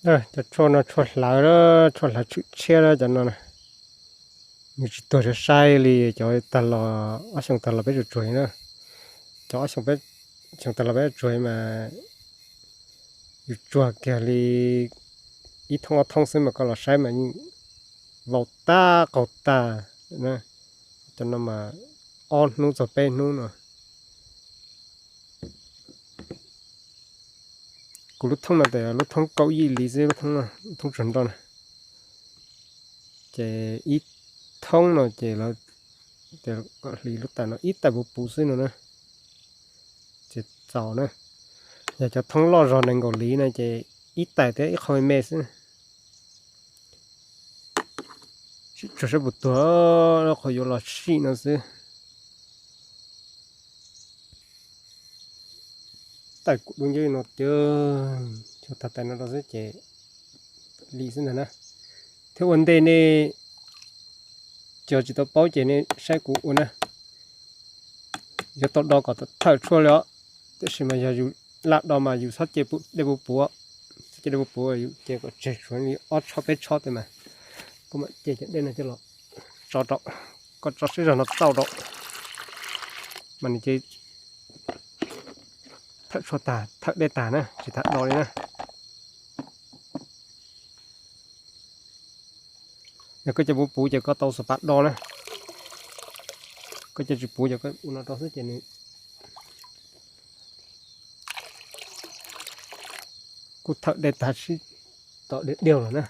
Cov tshuaj no tshuaj hlawv, tshuaj hlawv tshwm tshiab cov no na. Nws tsis tuag saib saib li cov tag los, ob xyoos tag los peb tsuag tsuag li na. Cov ob xyoos peb, xyoo tag los peb tsuag mas yus tsuag kiag li ib thoob ob thoob xwb mas koj los saib mas yeej vau tag qaug tag na. Cov no mas ob hnub txog peb hnub no. Kuv lub thoob no ces lub thoob kaum yim li xwb, lub thoob no, lub thoob tsuag nroj na. Ces ib thoob no ces lawv hli lub tais no ib tais puv puv xwb no na, ces txaus na. Yog cov thoob loj zog nees nkaum li na ces ib tais thiab ib qho me me xwb. Sib tsuag saib puas tuag, qhov yuav los sim no xwb. Tais kuv dub nceb no tiag, tsuag tag tais no rau xwb ces li xwb ntag na. Thiab ua ntej nej cov tsis tau paub ces nej saib kuv ua na. Yuav tau do kom thawm tshuaj li os, tiam sis mas yog yus laj do mas yus txhob cia dej puv puv, txhob cia dej puv puv, yus cia kom tseg tshuav li ob tshob peb tshob tej mas kuv mam cia cov dej no coj los tso rau, koj tso siab zog no txauj rau mas nws ces thawm tshuaj tag, thawm dej tag na, tsis tham do li na. Yog koj cia puv puv ces koj tau xav pab do na, koj cia tsis puv ces koj ua no rau xwb ces nws kuj thawm dej tag sib tom diav diav lawm na.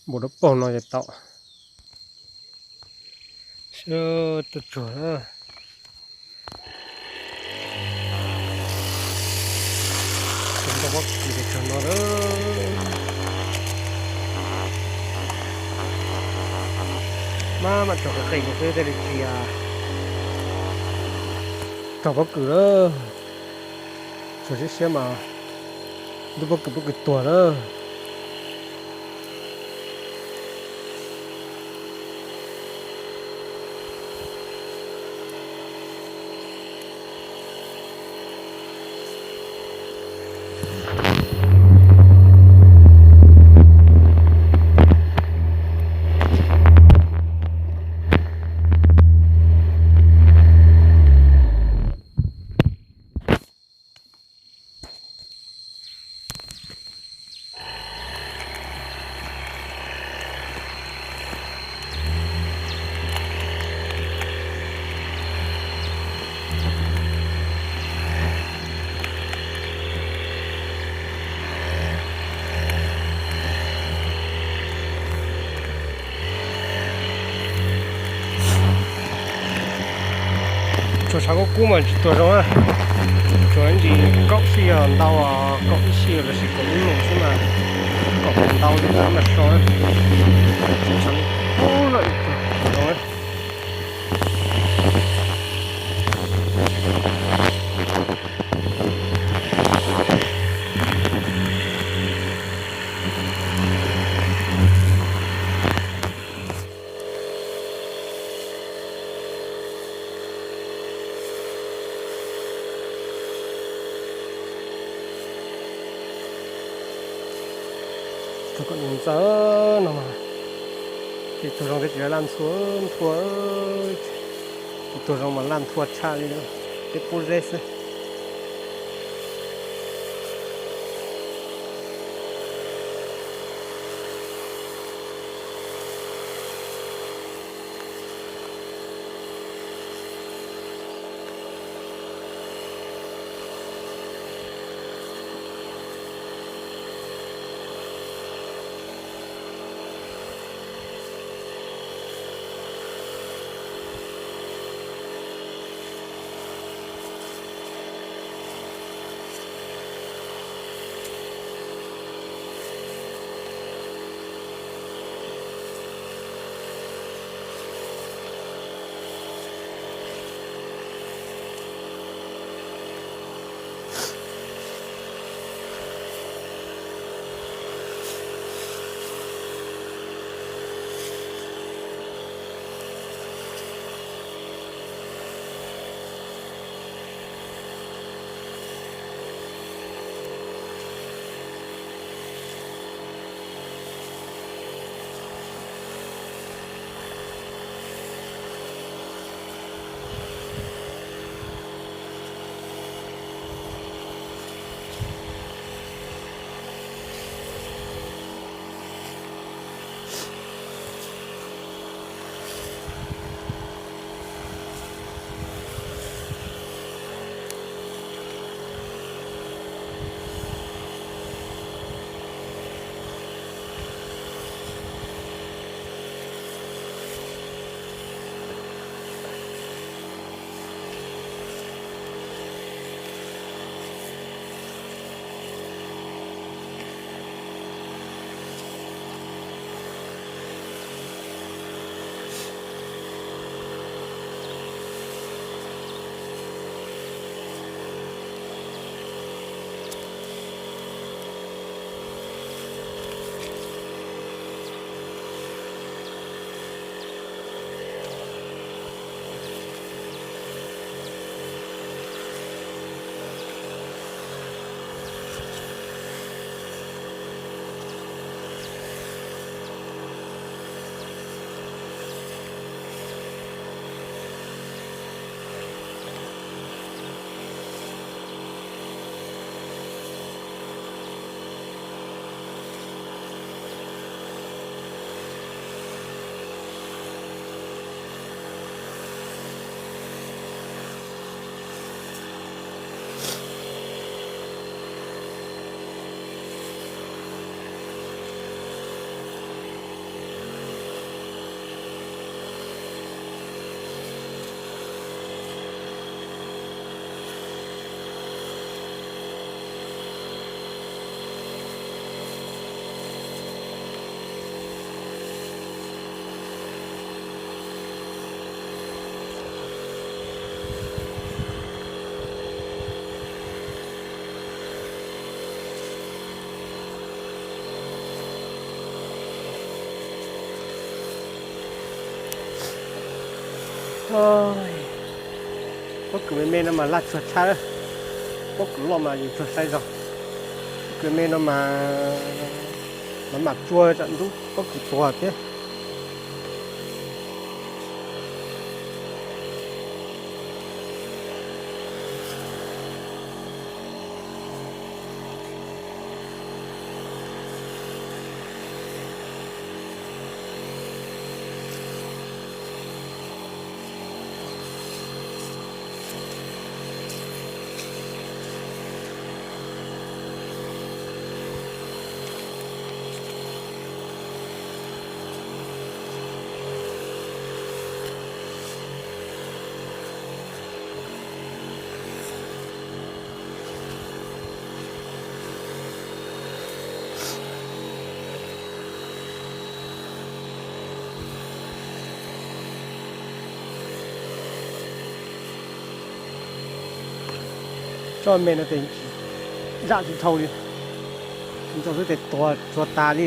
Npaum dab paug no ces tau. Sib tsuag tsuag na. Tsuag pob kws tsuag no lawm. Maj mam tsuag qis qis xwb thiaj li tsis tsuag pob kws lawm. Tsuag siab siab mas ntuj pob kws pob kws tuag lawm. Tsuag tshav kub kub mas tsis tuag zoo na. Tsuag ntsis kaum sij yog ntau, kaum ib sij los sis kaum ib moos xwb mas, kaum ntau li mas so. Tshav kub lawm tsuag zoo. Tsuag kom ntxaws no mas, ces tsuag zoo thiab tsis laj nthua nthua, ces tsuag zoo mas laj nthua tshaj li, peb pub zeb xwb. Oj, pob kws me me no mas laj tsuag tshaj, pob kws loj mas yeej tsuag saib zog. Pob kws me no mas, mas mam tsuag tsam ntub pob kws tuag thiab. Tsob me no tes zam tsis dhau li, ntso xwb tes tuag tsuag tas li.